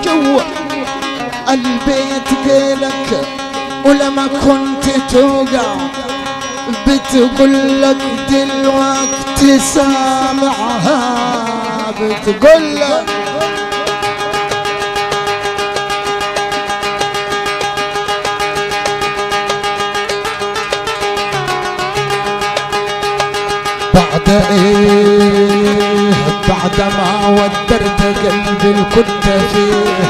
جوا البيت قالك، ولما كنت توقع بتقول لك دلوقتي سامعها، بتقول لك بعد ايه، بعد ما ودرت قلبي اللي كنت فيه،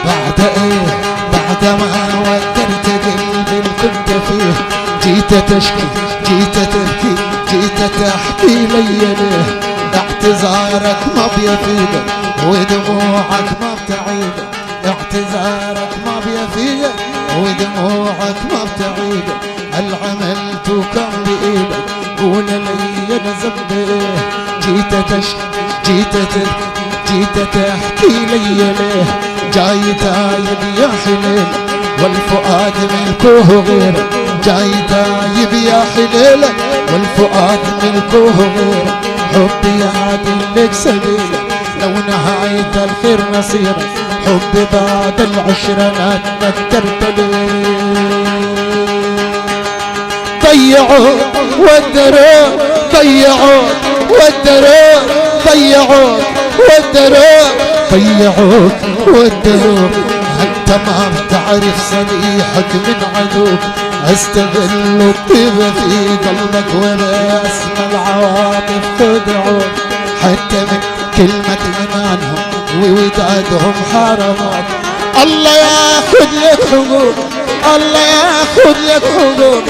بعد ايه، بعد ما ودرت قلبي اللي كنت فيه، جيت تشكي جيت تبكي جيت تحكي لي ليه، اعتذارك ما بيفيدك ودموعك ما بتعيدك، اعتذارك ما بيفيدك ودموعك ما بتعيدك، هل عملته كان بإيدك قول لي انا ذنبي ايه، جيت تشكي جيت تبكي جيت تحكي لي ليه، جاي تايب يا حليل والفؤاد ملكوه غيرك، جاي تايب يا حليل والفؤاد ملكوه غيرك، حبي يعدل لك سبيلك لو نهاية الخير نصيرك، حبي بعد العشرة لا تنكرت ليه، ضيعوا ودروا ضيعوا ودروا ضيعوا ودروا ضيعوك ودروك، انت ما بتعرف صديقك من عدوك، استغلوا الطيبة في قلبك وباسم العواطف خدعوك، حتى من كلمة حنانهم وودادهم حرموك، الله ياخذ لك حقوق، الله ياخذ لك حقوق،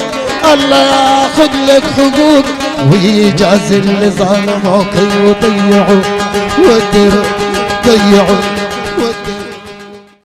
الله ياخذ لك حقوق، ويجازي اللي ظلموك وضيعوا ودروا ضيعوا.